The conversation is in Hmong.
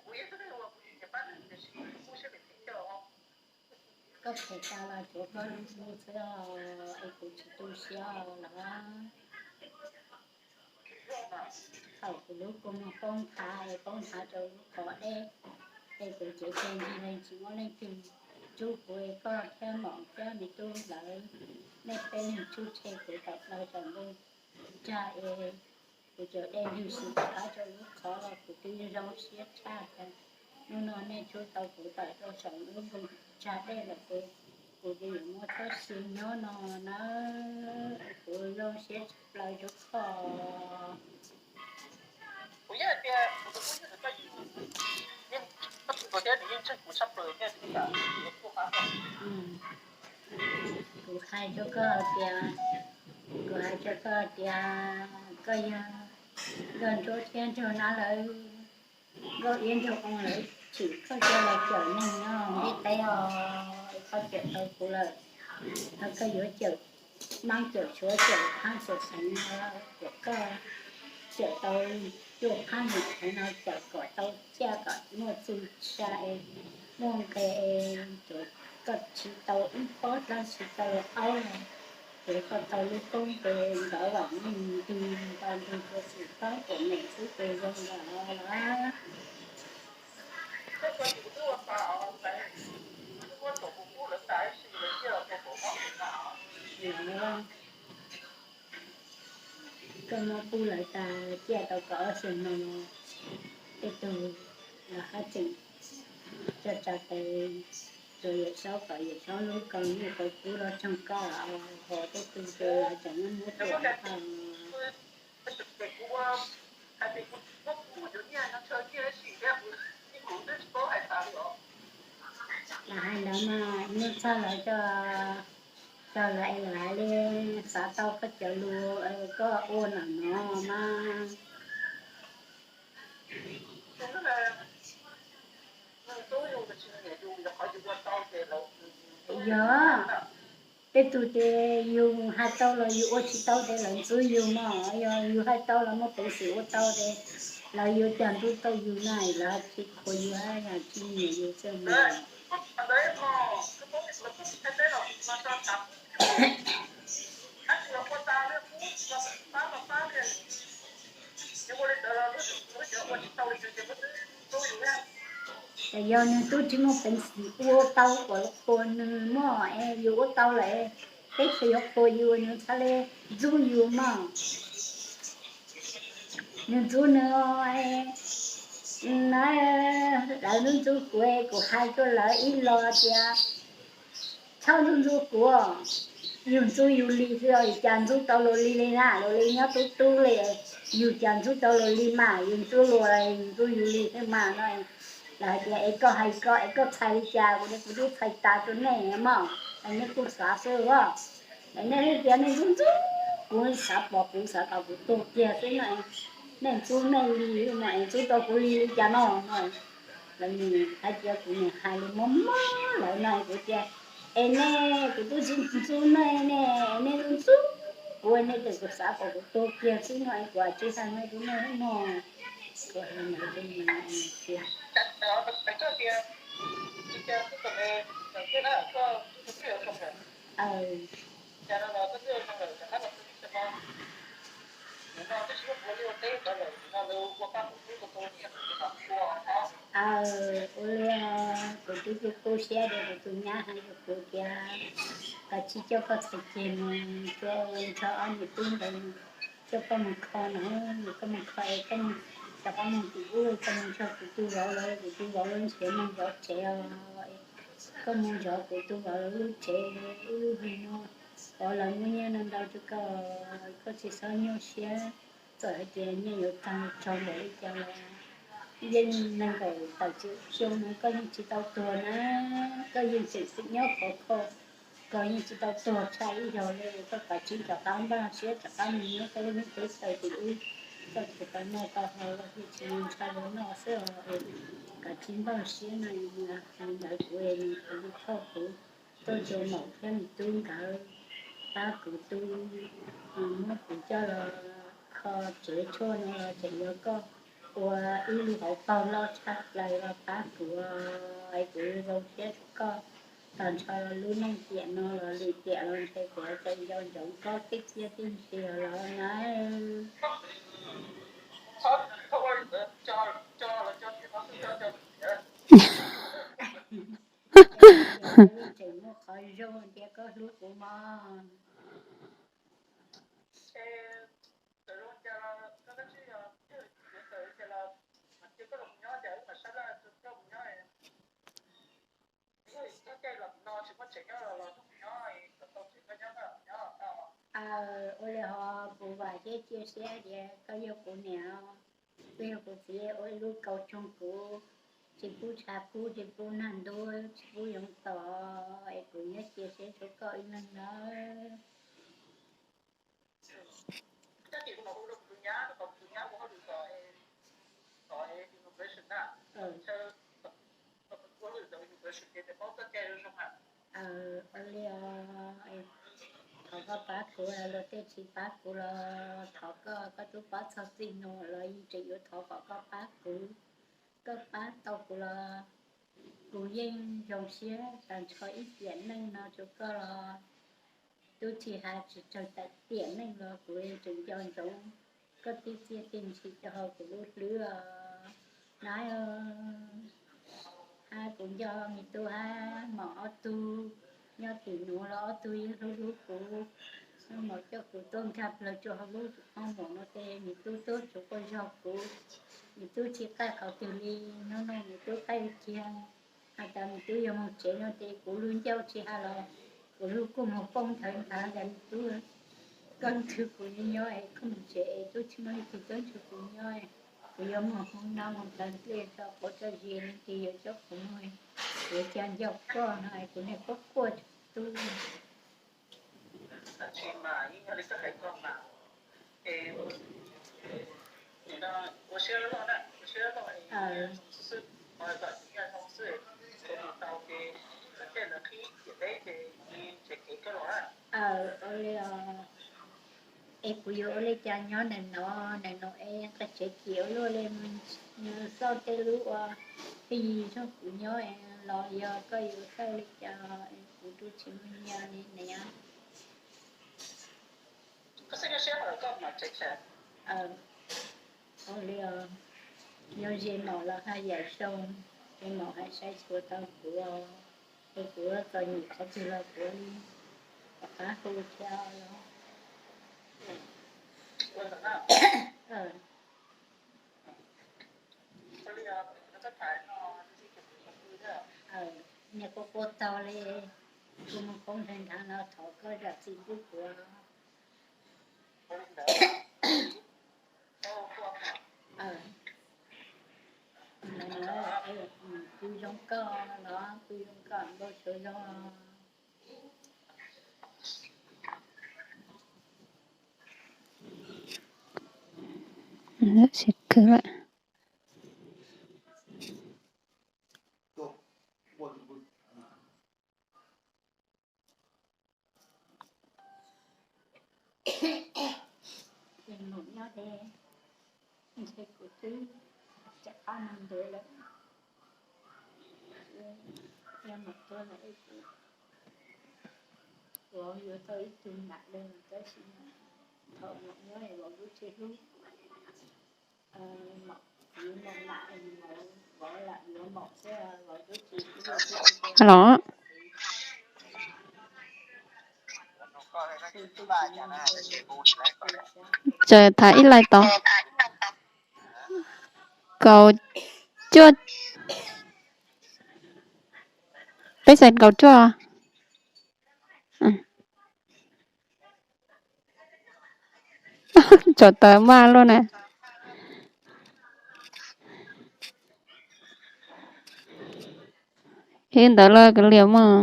Koj phem tas los tsuav koj lub hlwb xwb os, es kuv tsis tu siab los. Thaum kuv lub kua muag poob nthav es poob nthav rau lub qhov deb, es kuv cev tseg ncig leej tsis muaj leej twg rub kuv, es koj thiab maum thiab me tub lawv, nej peb leeg rub tseg kuv tawm plaws saum ntuj tsag es kuv cov dej ntws sim qab rau lub qhov los kuv twb zoo siab tshaj tas. Hnub no nej rub tau kuv tawm rau saum lub ntuj tsag dej lawm ces kuv twb yuav muaj txoj sia nyob no na, kuv zoo siab tshaj plaws rau koj. Kuv hais rau koj tias, kuv hais rau koj tias koj yog nkauj nruab thiab nraug nab lawv, nkauj iab nraug oo lawv tsim koj coj los cawm neeg nyob ntiaj teb os, koj cawm tau kuv lawm, koj yuav cawm Hmoob cawm Suav cawm Thab cawm Xeev no, kom koj cawm tau cuaj phab nyuam qhuav no, cawm kom tau ciaj kom muaj txuj sa es muaj nqe es koj tsis tau ib pob dlaab tsis tau aub los, ces koj tau lub koob tes ntawd vam meej ntws nto ntws rua txim pab kom mem xwb ces zoo lawm los. Koj muab pub lawv tas ciaj tau kaum ob xyoos no, tej tug los hab tseem tso tsa tes rua Yawm Saub kom Yawm Saub lub koob lub koob pub los tsoog koj, ho tej tug ces tseem muab muab tuam. Lam hais ntawd mas nug txog lawv, txog lawv es lawv hais li xav tau koj cov lus koj ua nam no mas. Yog tej tug ces yus hais tau los yus ua tsis tau ces lawv ntxub yus mog, yog yus hais tau los muaj peev xwm ua tau ces lawv yuav cas ntxub tau yus na, lawv tsis qhuas yus, yog tsis nyiam yus xwb mog. Ces yog nws tub tsis muaj peev xwm ua tau kom qhuas nws mog, es yus ua tau lawm, peb tsis yuav qhuas yus, nws txhaj le ntxub yus mog. Nws ntxub nws, lawv ntxub ntxub kuv, kuv hais rau lawv ib los tias txhob ntxub ntxub kuv, yus ntxub yus li xwb, yus cas ntxub tau luag li li na, luag li nyob tub tub li, yus cas ntxub tau luag li mas, yus ntxub luag, yus ntxub yus li xwb mas no. Lawv hais tias es koj hais koj es koj txhais li cas, kuv, kuv twb txhais tas rau nej mog, es nej kuj xav xwb os. Es nej tias nej ntxub ntxub kuv, xav pom kuv, xav kom kuv tuag kiag xwb no, nej ntxub nej li no es ntxub tau kuv li li cas no no. Lawv nws hais tias kuv niam hais lus mob mob lawv no, kuv tias es nej, kuv twb tsis ntxub nej ne, nej ntxub kuv, nej tseem kuv xav kom kuv tuag kiag xwb no, kuv tsis hais nej rau nej no. Kuv hais ntawd rau nws tias Aw, ua li, kuv twb tu tu siab rau kuv tus nyab hais rau kuv tias koj tsis coj koj txhais ceg mus, coj nrog ob niam tub ntawd coj koj mus kho no, koj mus kho es koj mus rov qab mus tim ub, koj mus nrog kuv tus vauv lawv, kuv tus vauv lawv nrhiav neeg zov tsev os. Koj mus zov kuv tus vauv lub tsev ib lub hlis no, kom lawv muab nyiaj no ntau rau koj, koj tsis txhob nyuaj siab. Txawm hais tias nyiaj yuav tag tsawg npaum li cas los yeej nees nkaum tawm tswm xyoo no koj yeej tsis tau tuag na, koj yeej tseem nyob khov kho, koj yeej tsis tau tuag tshaj ib zaug li. Koj kav tsij rov qab npaj siab rov qab mus nyob koj lub neej teb chaws tim ub, koj tsis tau noj tau haus los yeej tsis mus ntshaw los noj xwb os. Kav tsij npaj siab no, hais ntawd kuv es nws kuv li thauj kuv tuaj rau maum thiab me tub nkawd, pab kuv tu, muab kuv coj los kho tsev tshuaj no los tseem yog koj ua ib lub hauv paug loj tshaj plaws los pab kuv, es kuv zoo siab rau koj. Tag nrho lub neej tiam no los lwm tiam los ntshe kuv tseem nco ntsoov koj tej txiaj tej ntsig los na. Yeej tseem muaj qhov zoo tias koj hlub kuv mog. Aw, ua li hos kuv vam thiab cia siab tias koj yog kuv niam, koj yog kuv txiv, ua ib lub kaum tsoog kuv, tsis pub tshav kub, tsis pub nag ntub, tsis pub yoov tom, es kuv nyob cia siab rau koj ib leeg nawb. Ua li, thov koj pab kuv, luag tej tsis pab kuv los thov koj, koj twb pab txog txij nuav los yeej tseem yuav thov kom koj pab kuv. Koj pab tau kuv los kuv yeej zoo siab tag nrho ib tiam neej no rau koj los tub tsis hais tsis tsawg tiam neej los kuv yeej tseem nco ntsoov koj tej txiaj tej ntsig rau hauv kuv lub hlwb os. Nab, hab kuv nco me tub hab maum ob tug nyob tim nuav los ob tug yeej hlub hlub kuv. Maum coj kuv tuaj nkag plawg rau hauv lub qhov muag no ces me tub tuaj tsuav quaj zog kuv. Me tub tsis qaij qhov twg li, nub no me tub qaij kiag. Has tas me tub yuav moog tsev no ces kuv lub ncauj tsis has los kuv lub kuj moog poob nthawv nthav tas me tub, koj nrug kuv nyob es koj moog tsev es tub tsis muaj leej twg tuaj nrug kuv nyob, kuv yuav moog hoob nab moog tawv dlej tso quav tso zis leej twg yuav coj kuv moog, kuv ca nco koj no kuv niag quaj quaj tub. Aw, ua li os. Es kuv yuav ua li cas nyob ntawm no, ntawm no es nqe tsev kim ua luaj li, nws xauj tej lub ua plig zog kuv nyob es los yog koj yuav xauj li cas es kuv tub tsis muaj nyiaj li niam. Ua li os, yog ze maum los haj yam zoo, ze maum haj saib xyuas tau kuv, es kuv txom nyem qhov twg los kuv rov qab hu thiab os. Niag quaj quaj taug li, kuv moog poob nthawv nthav no thov koj zam txim pub kuv. Kuv zoo koj los kuv zoo koj npau suav zoo. Khwv lawm. Ces maum nyob deb, ntshe kuv twb rov qab moog ntawd lawm. Yog maum tuag lawm es kuv yuav tau ib tug nam dej tab sis thaum maum nyob es vauv lub tsis hlub. Los tsaws thav ib laim tod. Kaum cuaj, peb xees kaum cuaj. Tsaus taws maj luaj na. Ib ntawd los kuv liam mog.